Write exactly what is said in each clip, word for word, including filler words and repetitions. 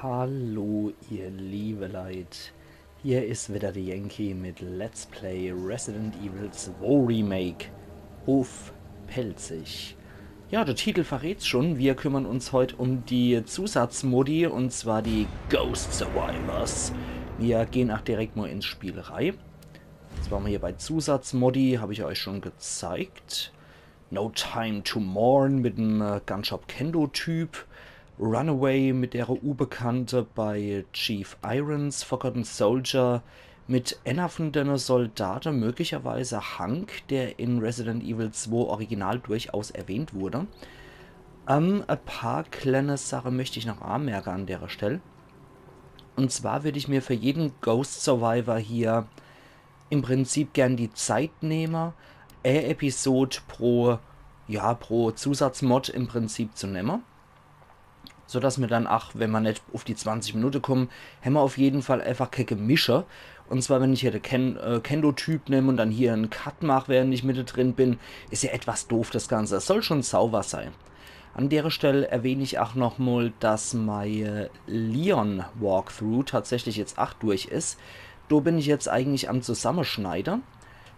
Hallo, ihr liebe Leit. Hier is wieder de Yankee mit Let's Play Resident Evil zwei Remake uff Pälzisch. Ja, de Titel verrät's schon. Wir kümmern uns heut um die Zusatzmodi, und zwar die Ghost Survivors. Wir gehen ach direkt mal ins Spiel rei. Jetzt waren wir hier bei Zusatzmodi, hab ich euch schon gezeigt. No Time to Mourn mit dem äh, Gunshop Kendo-Typ. Runaway mit dere Unbekannte bei Chief Irons, Forgotten Soldier mit einer von dene Soldate, möglicherweise Hank, der in Resident Evil zwei Original durchaus erwähnt wurde. Ähm, e paar kleine Sache möcht ich noch anmerke an dere Stell. Und zwar würd ich mir für jeden Ghost Survivor hier im Prinzip gern die Zeit nehme, e Episod pro, ja, pro Zusatzmod im Prinzip zu nemme. So dass mir dann, ach, wenn mer net uff die zwanzig Minute kommen, hämmer uff jeden Fall einfach ke Gemische. Und zwar, wenn ich hier de Ken äh, Kendo-Typ nemm und dann hier en Cut mach, während ich mitte drin bin, is ja etwas doof das Ganze. Es soll schon sauber sei. An dere Stell erwähn ich ach noch mol, dass mei äh, Leon-Walkthrough tatsächlich jetzt ach durch is. Do bin ich jetzt eigentlich am Zusammeschneide.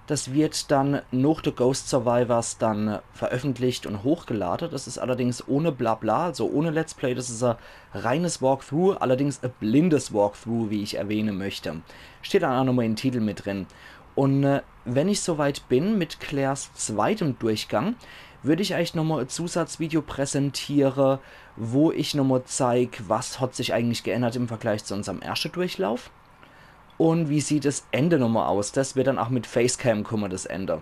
Das wird dann noch de Ghost Survivors dann veröffentlicht und hochgelade. Das is allerdings ohne Blabla, also ohne Let's Play. Das is e reines Walkthrough, allerdings e blindes Walkthrough, wie ich erwähne möchte. Steht dann ach nochmol im Titel mit drin. Und äh, wenn ich soweit bin mit Claires zweitem Durchgang, würd ich euch nochmol e Zusatzvideo präsentiere, wo ich nochmol zeig, was hat sich eigentlich geändert im Vergleich zu unserm erschte Durchlauf. Und wie sieht es Ende nochmol aus? Das wird dann ach mit Facecam kumme, das Ende.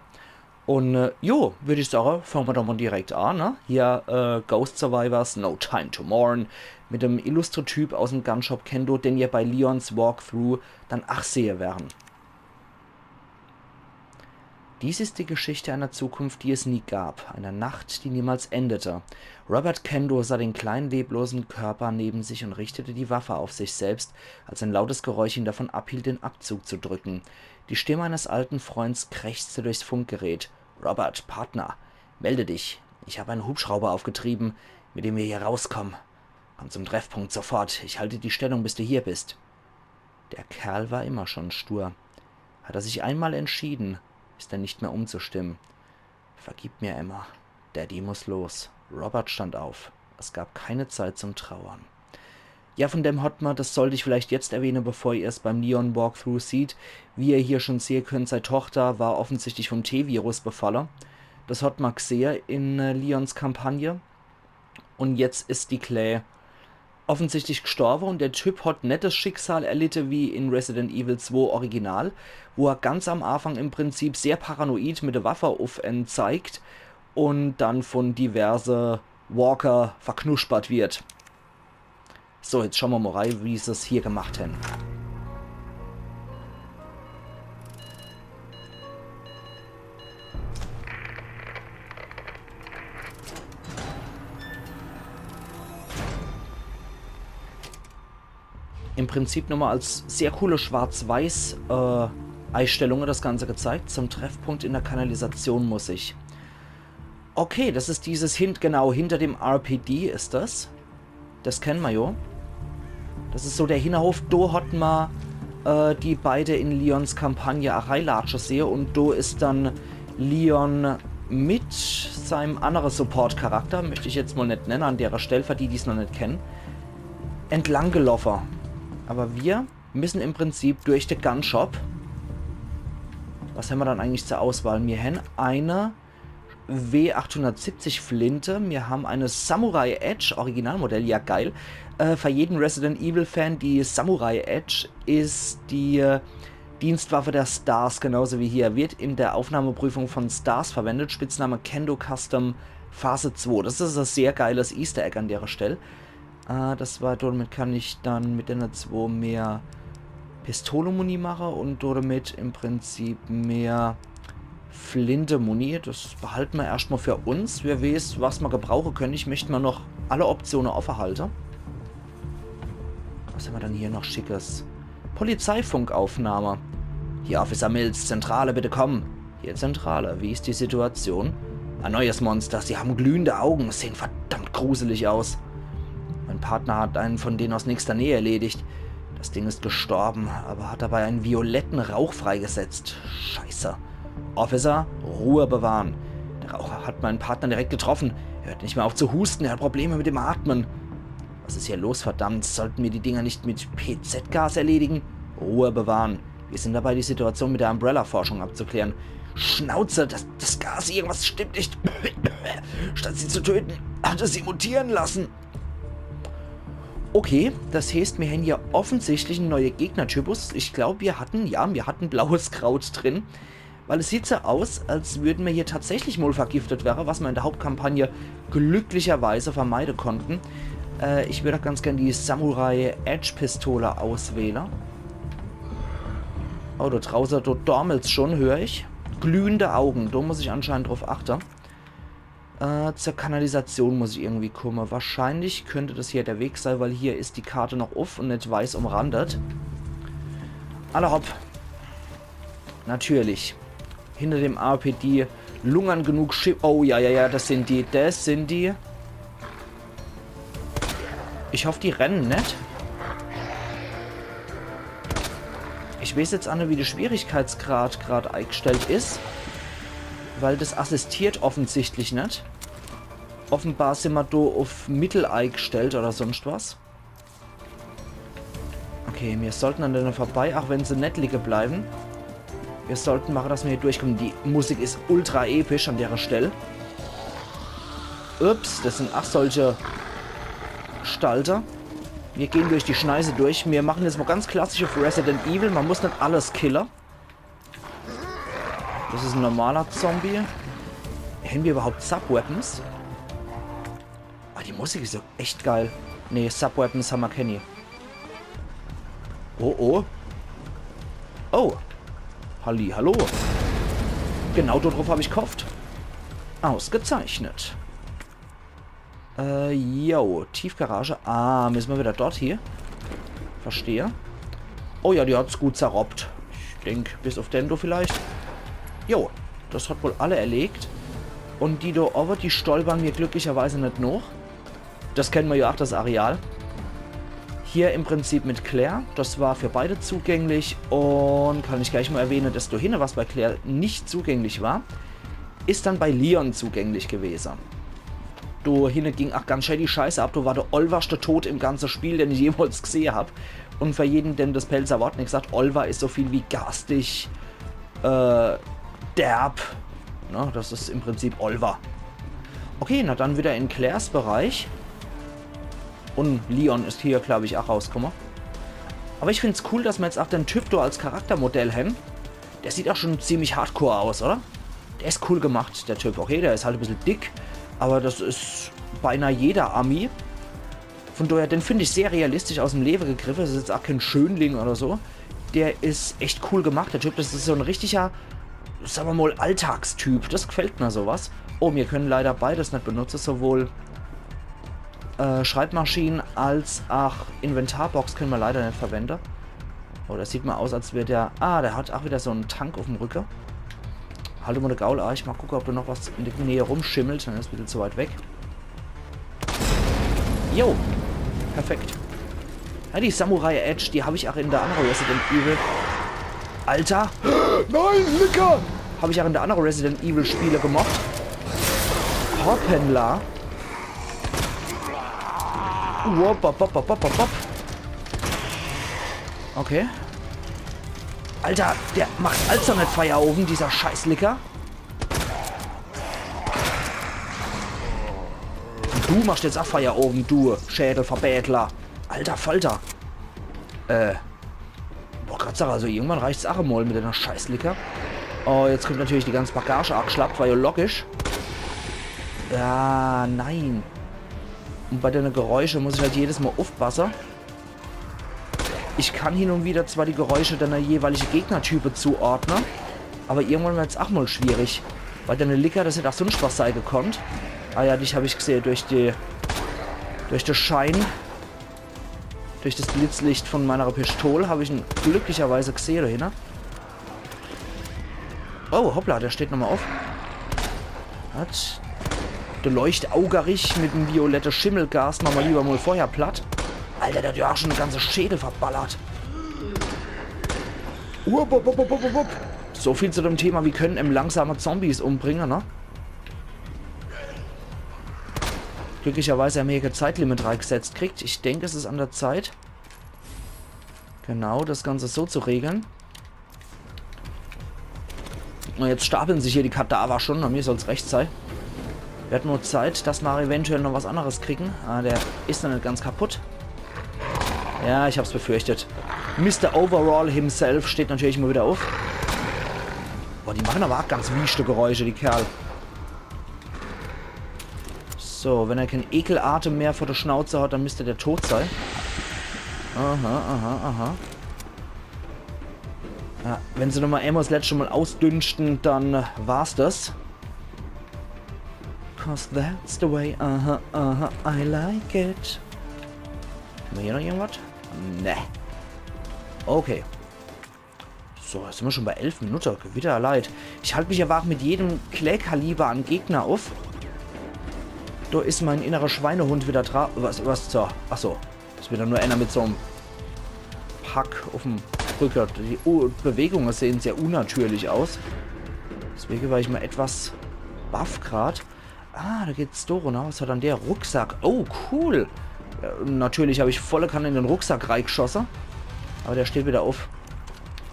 Und äh, jo, würd ich sage, fange mer doch mol direkt an, ne? Hier äh, Ghost Survivors, No Time to Mourn, mit dem illustre Typ aus dem Gunshop Kendo, den ihr bei Leons Walkthrough dann ach sehe werren. Dies ist die Geschichte einer Zukunft, die es nie gab, einer Nacht, die niemals endete. Robert Kendo sah den kleinen, leblosen Körper neben sich und richtete die Waffe auf sich selbst, als ein lautes Geräusch ihn davon abhielt, den Abzug zu drücken. Die Stimme eines alten Freunds krächzte durchs Funkgerät. Robert, Partner, melde dich. Ich habe einen Hubschrauber aufgetrieben, mit dem wir hier rauskommen. Komm zum Treffpunkt sofort. Ich halte die Stellung, bis du hier bist. Der Kerl war immer schon stur. Hat er sich einmal entschieden, ist er nicht mehr umzustimmen. Vergib mir, Emma. Daddy muss los. Robert stand auf. Es gab keine Zeit zum Trauern. Ja, von dem hat mer, das sollt ich vielleicht jetzt erwähne, bevor ihr's beim Leon Walkthrough sieht, wie ihr hier schon sehe könnt, sei Tochter war offensichtlich vom T-Virus befalle. Das hat mer gsehe in äh, Leons Kampagne. Und jetzt is die Klää offensichtlich gestorbe und der Typ hat net das Schicksal erlitte wie in Resident Evil zwei Original, wo er ganz am Anfang im Prinzip sehr paranoid mit der Waffe uff en zeigt und dann von diverse Walker verknuspert wird. So, jetzt schaue mer mol rei, wie se's hier gemacht hän. Im Prinzip nochmol als sehr coole Schwarz-Weiß äh, Eistellunge das Ganze gezeigt. Zum Treffpunkt in der Kanalisation muss ich. Okay, das is dieses hint, genau, hinter dem R P D is das. Das kenne mer jo. Das is so der Hinterhof. Do hat mer äh, die beide in Leons Kampagne areilatsche sehe und do is dann Leon mit seinem annere Support-Charakter, möcht ich jetzt mol net nenne an dere Stell, für die, die's noch net kennen, entlang geloffe. Aber wir müssen im Prinzip durch de Gunshop. Was hän mer dann eigentlich zur Auswahl? Mir hän eine W achthundertsiebzig Flinte, mir hän eine Samurai Edge, Originalmodell, ja geil. Äh, für jeden Resident Evil Fan, die Samurai Edge is die äh, Dienstwaffe der Stars, genauso wie hier. Wird in der Aufnahmeprüfung von Stars verwendet, Spitzname Kendo Custom Phase zwei. Das is e sehr geiles Easter Egg an dere Stell. Äh, das war, damit kann ich dann mit denne zwei mehr Pistole-Muni mache und damit im Prinzip mehr Flinte-Muni. Das behalte mer erscht mol für uns. Wer weeß, was mer gebrauche könne. Ich möcht mol noch alle Optione offe halte. Was hän mer dann hier noch Schickes? Polizeifunkaufnahme. Hier Officer Mills, Zentrale, bitte kommen. Hier Zentrale, wie ist die Situation? Ein neues Monster, sie haben glühende Augen, sehen verdammt gruselig aus. Mein Partner hat einen von denen aus nächster Nähe erledigt. Das Ding ist gestorben, aber hat dabei einen violetten Rauch freigesetzt. Scheiße. Officer, Ruhe bewahren. Der Rauch hat meinen Partner direkt getroffen. Er hört nicht mehr auf zu husten, er hat Probleme mit dem Atmen. Was ist hier los, verdammt? Sollten wir die Dinger nicht mit P Z-Gas erledigen? Ruhe bewahren. Wir sind dabei, die Situation mit der Umbrella-Forschung abzuklären. Schnauze, das, das Gas, irgendwas stimmt nicht. Statt sie zu töten, hat er sie mutieren lassen. Okay, das heeßt, mir hän hier offensichtlich en neue Gegnertypus. Ich glaub, mir hatten, ja, mir hatten blaues Kraut drin. Weil es sieht so aus, als würden mir hier tatsächlich mol vergiftet wäre, was mir in der Hauptkampagne glücklicherweise vermeide konnten. Äh, ich würd auch ganz gern die Samurai Edge Pistole auswähle. Oh, do drauße, do dormelt's schon, hör ich. Glühende Augen, do muss ich anscheinend drauf achte. Äh, zur Kanalisation muss ich irgendwie kumme. Wahrscheinlich könnte das hier der Weg sei, weil hier is die Karte noch uff und net weiß umrandet. Alla hopp. Natürlich. Hinter dem R P D lungern genug Schiff. Oh, ja, ja, ja, das sind die. Das sind die. Ich hoff, die rennen net. Ich weeß jetzt aa net, wie de Schwierigkeitsgrad grad eigstellt is. Weil das assistiert offensichtlich net. Offenbar sin mer do uff Mittel eigstellt oder sonscht was. Okay, mir sollten an denne vorbei, auch wenn se net liege bleiben. Mir sollten mache, dass mer hier durchkommen. Die Musik is ultra episch an dere Stell. Ups, das sin ach solche Stalte. Mir gehen durch die Schneise durch. Mir machen jetzt mol ganz klassisch uff Resident Evil. Mer muss net alles kille. Das is en normaler Zombie. Hän mir überhaupt Sub-Weapons? Ah, die Musik is ja echt geil. Nee, Sub-Weapons hammer kenni. Oh, oh. Oh. Halli, hallo. Genau do drauf hab ich gehofft. Ausgezeichnet. Äh, jo, Tiefgarage. Ah, müssen mer wieder dort hier. Verstehe. Oh ja, die hat's gut zerroppt. Ich denk, bis uff den do vielleicht. Jo, das hat wohl alle erlegt. Und die do owwe, die stolpern mir glücklicherweise net noch. Das kennen mer ja ach, das Areal. Hier im Prinzip mit Claire. Das war für beide zugänglich. Und kann ich gleich mol erwähne, das do hinne, was bei Claire nicht zugänglich war, is dann bei Leon zugänglich gewese. Do hinne ging ach ganz schön die Scheiße ab. Do war de olwerschte Tod im ganze Spiel, den ich jemals gesehe hab. Und für jeden, dem das Pälzer Wort nix sagt, Olwer is so viel wie garstig, äh, derb. Ne, das is im Prinzip Olwer. Okay, na dann wieder in Claires Bereich. Und Leon is hier, glaub ich, ach rauskomme. Aber ich find's cool, dass mer jetzt ach den Typ do als Charaktermodell hän. Der sieht ach schon ziemlich hardcore aus, oder? Der is cool gemacht, der Typ. Okay, der is halt e bissel dick, aber das is beinah jeder Ami. Von daher, den find ich sehr realistisch aus em Lewe gegriffe. Das is jetzt ach kein Schönling oder so. Der is echt cool gemacht, der Typ. Das is so en richtiger, sag mer mol, Alltagstyp. Das gefällt mer, sowas. Oh, mir können leider beides net benutze, sowohl äh, Schreibmaschine als ach Inventarbox können mer leider net verwende. Oh, das sieht mol aus, als wär der... Ah, der hat ach wieder so en Tank uffm Rücke. Halt mol de Gaul, ah, ich mol gucke, ob do noch was in de Nähe rumschimmelt. Dann is e bissel zu weit weg. Jo, perfekt. Ja, die Samurai Edge, die hab ich ach in der annere Resident Evil... Alter! Nein, Licker! Hab ich ach in der annere Resident Evil Spiele gemacht. Hoppala. Wop, wop, wop. Okay. Alter, der macht also net Feierowend, dieser Scheißlicker. Und du machst jetzt ach Feierowend, du Schädelverbädler. Alter Falter. Äh. Boah, grad sag, also irgendwann reicht's ach emol mit denne Scheißlicker. Oh, jetzt kommt natürlich die ganze Bagage aageschlappt, war ja logisch. Ja, nein. Und bei denne Geräusche muss ich halt jedes Mol uffpasse. Ich kann hin und wieder zwar die Geräusche denne jeweilige Gegnertype zuordne, aber irgendwann werd's ach mol schwierig. Weil denne Licker, das hätt ach sonscht was sei gekonnt. Ah ja, dich hab ich gesehe durch die, durch de Schein. Durch das Blitzlicht von meiner Pistol hab ich en glücklicherweise gesehe do hinne. Oh, hoppla, der steht nochmol uff. Was? De Leuchtaugerich mit dem violette Schimmelgas mache mer lieber mol vorher platt. Alter, der hat jo ach schun de ganze Schädel verballert. Upp, upp, upp, upp, upp, upp, upp. So viel zu dem Thema, wie kenne em langsame Zombies umbringe, ne? Glücklicherweise hän mer hier kä Zeitlimit reigesetzt kriegt. Ich denk, es is an der Zeit, genau das Ganze so zu regle. Un jetzt stapeln sich hier die Kadaver schun, na, mir soll's recht sei. Werd nur Zeit, dass mer eventuell noch was anneres kriege. Ah, der is noch net ganz kaputt. Ja, ich hab's befürchtet. Mister Overall himself steht natürlich mol wieder uff. Boah, die mache awwer ach ganz wieschte Geräusche, die Kerl. So, wenn er kän Ekelatem mehr vor de Schnauze hat, dann misst der tot sei. Aha, aha, aha. Ja, wenn se noch mol emol das letschte Mol ausdünschte, dann, äh, war's das. 'Cause that's the way, aha, aha, I like it. Hän mer hier noch irgendwas? Ne. Okay. So, jetzt sin mer schun bei elf Minute. Gewitter, Leit. Ich halt mich awwer ach mit jedem Kläkaliber an Gegner uff. Do is mein innerer Schweinehund wieder dra-, was, was zur, ach so. Is wieder nur einer mit so'm Pack uff'm Rücke. Die U-, Bewegungen sehen sehr unnatürlich aus. Deswege war ich mol etwas baff grad. Ah, do geht's do runner. Was hat dann der Rucksack? Oh, cool. Ja, natürlich hab ich volle Kanne in den Rucksack reigeschosse. Awwer der steht wieder uff.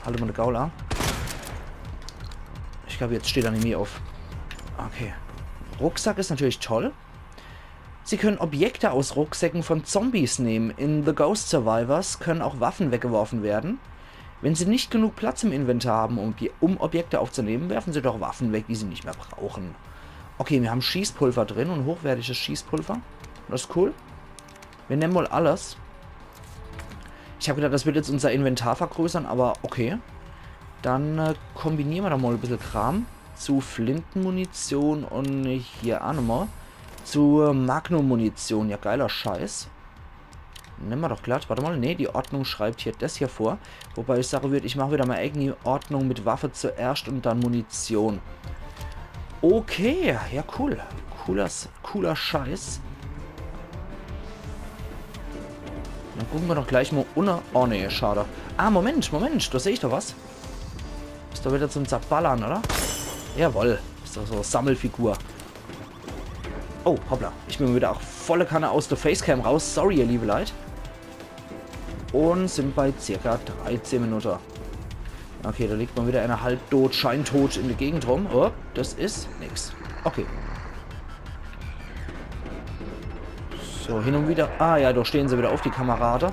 Halt mol de Gaul a. Ich glaab, jetzt steht er nimmi uff. Okay. Rucksack is natürlich toll. Sie können Objekte aus Rucksäcken von Zombies nehmen. In The Ghost Survivors können auch Waffen weggeworfen werden. Wenn Sie nicht genug Platz im Inventar haben, um, um Objekte aufzunehmen, werfen Sie doch Waffen weg, die Sie nicht mehr brauchen. Okay, mir hän Schießpulver drin un hochwertiges Schießpulver. Das is cool. Mir nemme mol alles. Ich hab gedacht, das wird jetzt unser Inventar vergrößere, awwer okay. Dann, äh, kombiniere mer do mol e bissel Kram. Zu Flintenmunition un hier ach nochmol zu Magnum-Munition. Ja, geiler Scheiß. Nemme mer doch glatt. Wart emol, nee, die Ordnung schreibt hier das hier vor. Wobei ich sage würd, ich mach wieder mei eigeni Ordnung mit Waffe zuerscht un dann Munition. Okay, ja, cool. Cooler, cooler Scheiß. Dann gucke mer doch gleich mol unne. Oh nee, schade. Ah, Moment, Moment, do seh ich doch was. Is doch wieder zum Zerballere, oder? Jawoll. Is doch so e Sammelfigur. Oh, hoppla. Ich bin wieder ach volle Kanne aus de Facecam raus. Sorry, ihr liebe Leit. Un sin bei circa dreizeh Minute. Okay, do liegt mol wieder einer halbtot, scheintot in de Gegend rum. Oh, das is nix. Okay. So, hin un wieder. Ah ja, do stehen se wieder uff, die Kamerade.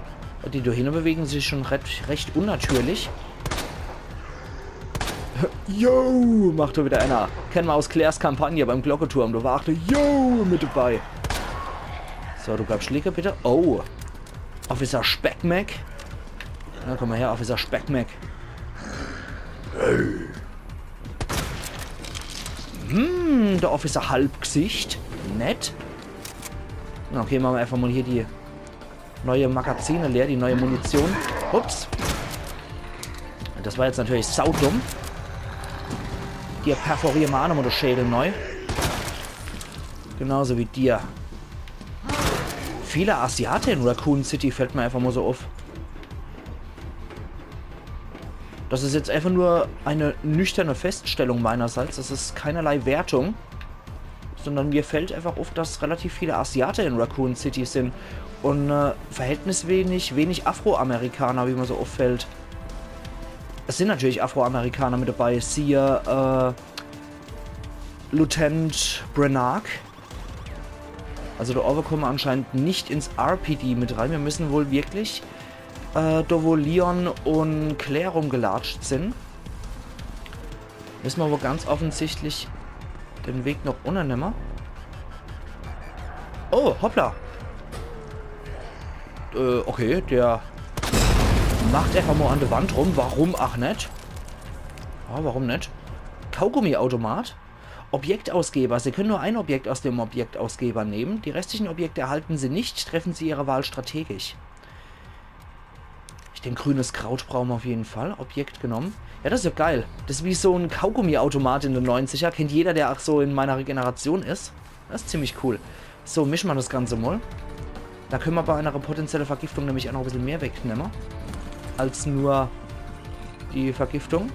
Die do hinne bewegen sich schun recht, recht unnatürlich. Yo, macht do wieder einer. Kenne mer aus Claires Kampagne beim Glocketurm. Do war ach de Yo mit dabei. So, du bleibscht liege, bitte. Oh. Officer Speckmack. Na, komm mol her, Officer Speckmack. Hm, de Officer Halbgsicht. Nett. Na, okay, mache mer einfach mol hier die neie Magazine leer, die neie Munition. Ups. Das war jetzt natürlich saudumm. Dir perforiere mer ach nochmol de Schädel nei. Genauso wie dir. Viele Asiate in Raccoon City, fällt mer einfach mol so uff. Das is jetzt einfach nur eine nüchterne Feststellung meinerseits. Das is keinerlei Wertung. Sondern mir fällt einfach uff, dass relativ viele Asiate in Raccoon City sin. Un, äh, verhältniswenig wenig Afroamerikaner, wie mer so uffällt. Es sin natürlich Afroamerikaner mit dabei. Siehe, äh, Lieutenant Brenark. Also do owwe komme mer anscheinend net ins R P D mit rein. Mir müsse wohl wirklich, äh, do wo Leon un Claire rumgelatscht sin. Müsse mer wohl ganz offensichtlich de Weg noch unne nemme. Oh, hoppla. Äh, okay, der macht einfach mol an de Wand rum. Warum ach net? Ja, warum net? Kaugummiautomat. Objektausgeber. Sie können nur ein Objekt aus dem Objektausgeber nehmen. Die restlichen Objekte erhalten Sie nicht. Treffen Sie Ihre Wahl strategisch. Ich denk, grünes Kraut brauche mer uff jeden Fall. Objekt genommen. Ja, das is ja geil. Das is wie so en Kaugummiautomat in de neunziger. Kennt jeder, der ach so in meiner Generation is. Das is ziemlich cool. So, mische mer das Ganze mol. Do kenne mer bei einer potenzielle Vergiftung nämlich aa noch e bissel mehr wegnemme. Als nur die Vergiftung.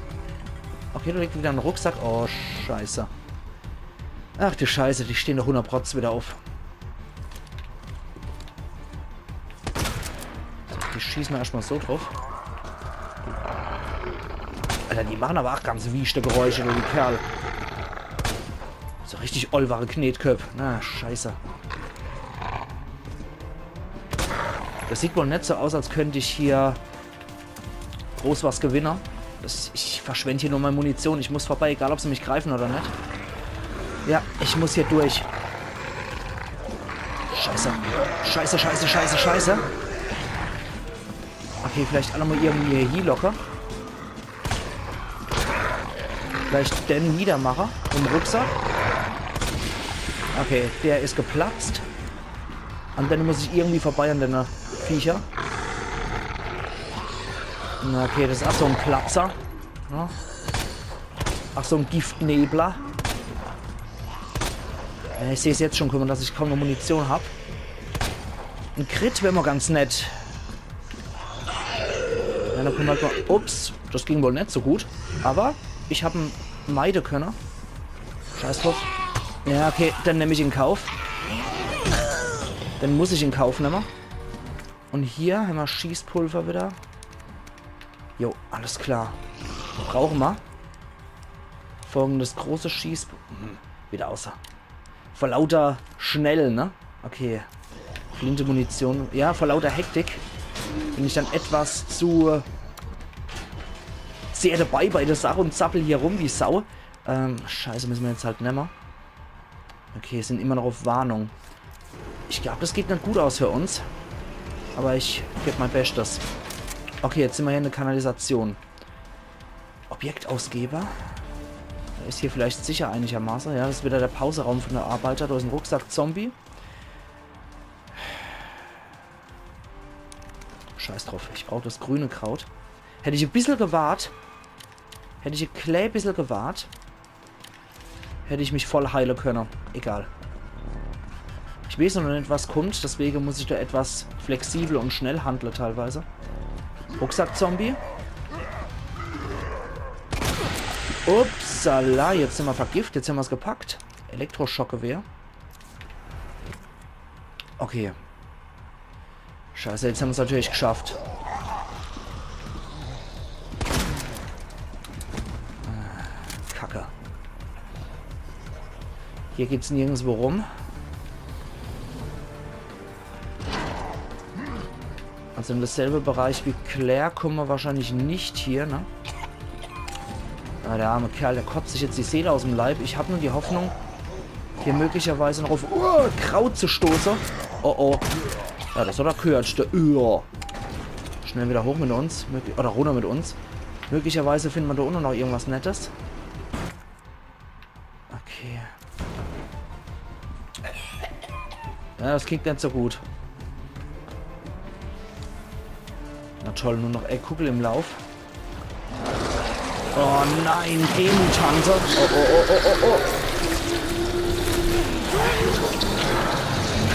Okay, do liegt wieder en Rucksack. Oh, Scheiße. Ach du Scheiße, die stehn doch hunnert Prozent wieder uff. Die schieße mer erscht mol so druff. Alter, die mache awwer aa ganz wieschte Geräusche, die Kerl. So richtig ollware Knetköpp. Na, Scheiße. Das sieht wohl net so aus, als könnt ich hier groß was gewinne. Das, ich verschwend hier nur mei Munition. Ich muss vorbei, egal ob se mich greife oder net. Ja, ich muss hier durch. Scheiße. Scheiße, scheiße, scheiße, scheiße. Okay, vielleicht alle mol irgendwie hier hielocke. Vielleicht den niedermache im Rucksack. Okay, der is geplatzt. An denne muss ich irgendwie vorbei, an denne Viecher. Na, okay, das is aa so en Platzer. Ja. Ach, so en Giftnebler. Ja, ich seh's jetzt schon, guck mol, dass ich kaum noch Munition hab. En Crit wär mol ganz nett. Ja, do kummt halt mol. Ups, das ging wohl net so gut. Awwer ich hab en meide könne. Scheiß druff. Ja, okay, dann nemm ich in Kauf. Dann muss ich in Kauf nemme. Un hier hämmer Schießpulver wieder. Jo, alles klar. Brauche mer. Folgendes großes Schießpulver. Hm, wieder außer. Vor lauter Schnell, ne? Okay. Flinte, Munition. Ja, vor lauter Hektik bin ich dann etwas zu sehr dabei bei der Sach un zappel hier rum wie Sau. Ähm, Scheiße, müsse mer jetzt halt nemme. Okay, sin immer noch uff Warnung. Ich glaab, das geht net gut aus für uns. Awwer ich geb mei Beschtes. Okay, jetzt sin mer hier in der Kanalisation. Objektausgeber. Der is hier vielleicht sicher einigermaße. Ja, das is wieder der Pauseraum von der Arbeiter. Do is en Rucksack-Zombie. Scheiß druff, ich brauch das grüne Kraut. Hätt ich e bissel gewart, hätt ich e klä bissel gewart, hätt ich mich voll heile könne. Egal. Ich weeß noch net, was kummt, deswege muss ich do etwas flexibel un schnell handle teilweise. Rucksack-Zombie. Upsala, jetzt sin mer vergift, jetzt hämmer's gepackt. Elektroschockgewehr. Okay. Scheiße, jetzt hämmer's natürlich geschafft. Ah, Kacke. Hier geht's nirgendswo rum. Also in dasselbe Bereich wie Claire kumme mer wahrscheinlich net hier, ne? Ah, der arme Kerl, der kotzt sich jetzt die Seele aus'm Leib. Ich hab nur die Hoffnung, hier möglicherweise noch uff, uh, Kraut zu stoße. Oh oh. Ja, das war der Kürzeste. Ja. Schnell wieder hoch mit uns. Möglich, oder runner mit uns. Möglicherweise findet mer do unne noch irgendwas Nettes. Okay. Ja, das klingt net so gut. Na toll, nur noch e Kugel im Lauf. Oh nein, G-Mutante. Oh, oh, oh, oh, oh, oh.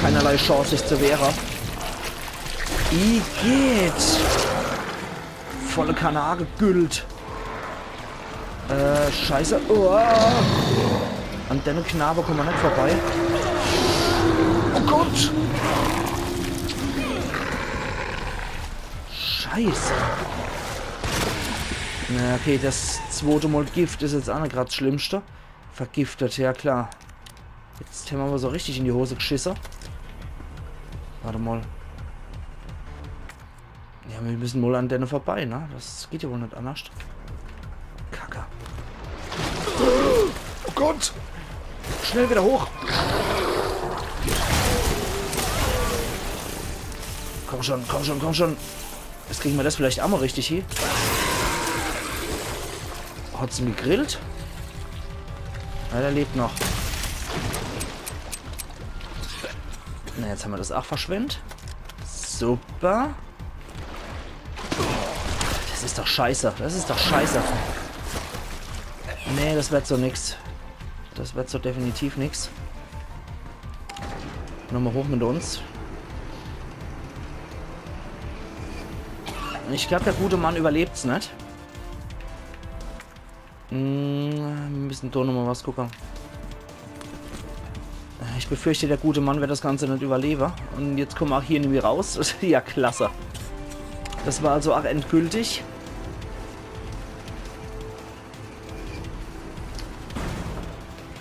Keinerlei Chance, sich zu wehre. Igitt. Volle Kanne gegüllt. Äh, Scheiße. Uah. An denne Knabe kumme mer net vorbei. Oh Gott! Scheiße. Na, okay, das zwote Mol Gift is jetzt aa net grad 's Schlimmste. Vergiftet, ja klar. Jetzt hämmer awwer so richtig in die Hose geschisse. Wart emol. Ja, mir müsse mol an denne vorbei, ne? Das geht ja wohl net annerscht. Kacke. Oh Gott! Schnell wieder hoch! Komm schon, komm schon, komm schon! Jetzt kriege mer das vielleicht aa mol richtig hie. Hat's en gegrillt? Ja, der lebt noch. Na, jetzt hämmer das aa verschwendt. Super. Das is doch scheiße. Das is doch scheiße. Nee, das werd so nix. Das werd so definitiv nix. Nochmal hoch mit uns. Ich glaab, der gute Mann überlebt's net. Hm, mir müssen doch nochmal was gucke. Ich befürchte, der gute Mann wird das Ganze net überlewe. Und jetzt komme mer auch hier nimmi raus. Ja, klasse. Das war also auch endgültig.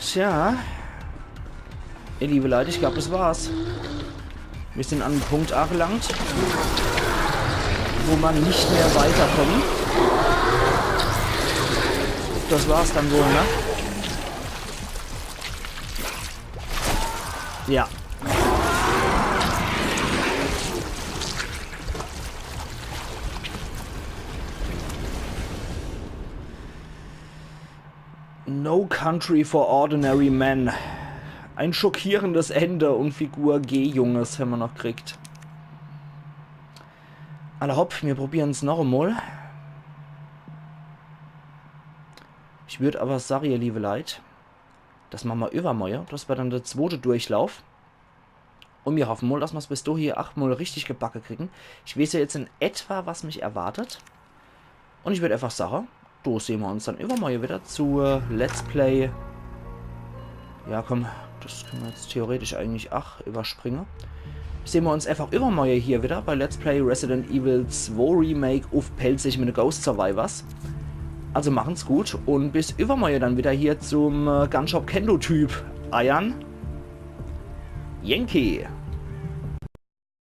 Tja. Ihr liebe Leute, ich glaab, das war's. Mir sind an einem Punkt angelangt, wo mer nimmi weiterkommen. Das war's dann wohl, ne? Ja. No Country for Ordinary Men. Ein schockierendes Ende und Figur G, Junges, hämmer noch gekriegt. Alla hopp, mir probieren's noch emol. Ich würd aber sage, ihr liebe Leit, das mache mer übermorje. Das wär dann der zwote Durchlauf. Und mir hoffe mol, dass mer's bis do hier aach mol richtig gebacke kriegen. Ich weeß ja jetzt in etwa, was mich erwartet. Und ich würd einfach sage, do sehn mer uns dann übermorje wieder zu äh, Let's Play. Ja, komm, das könne mer jetzt theoretisch eigentlich aach überspringe. Sehn mer uns einfach übermorje hier wieder bei Let's Play Resident Evil zwei Remake uff Pälzisch mit de Ghost Survivors. Also machen's gut und bis übermorje dann wieder hier zum äh, Gunshop Kendo Typ. Eiern Yankee.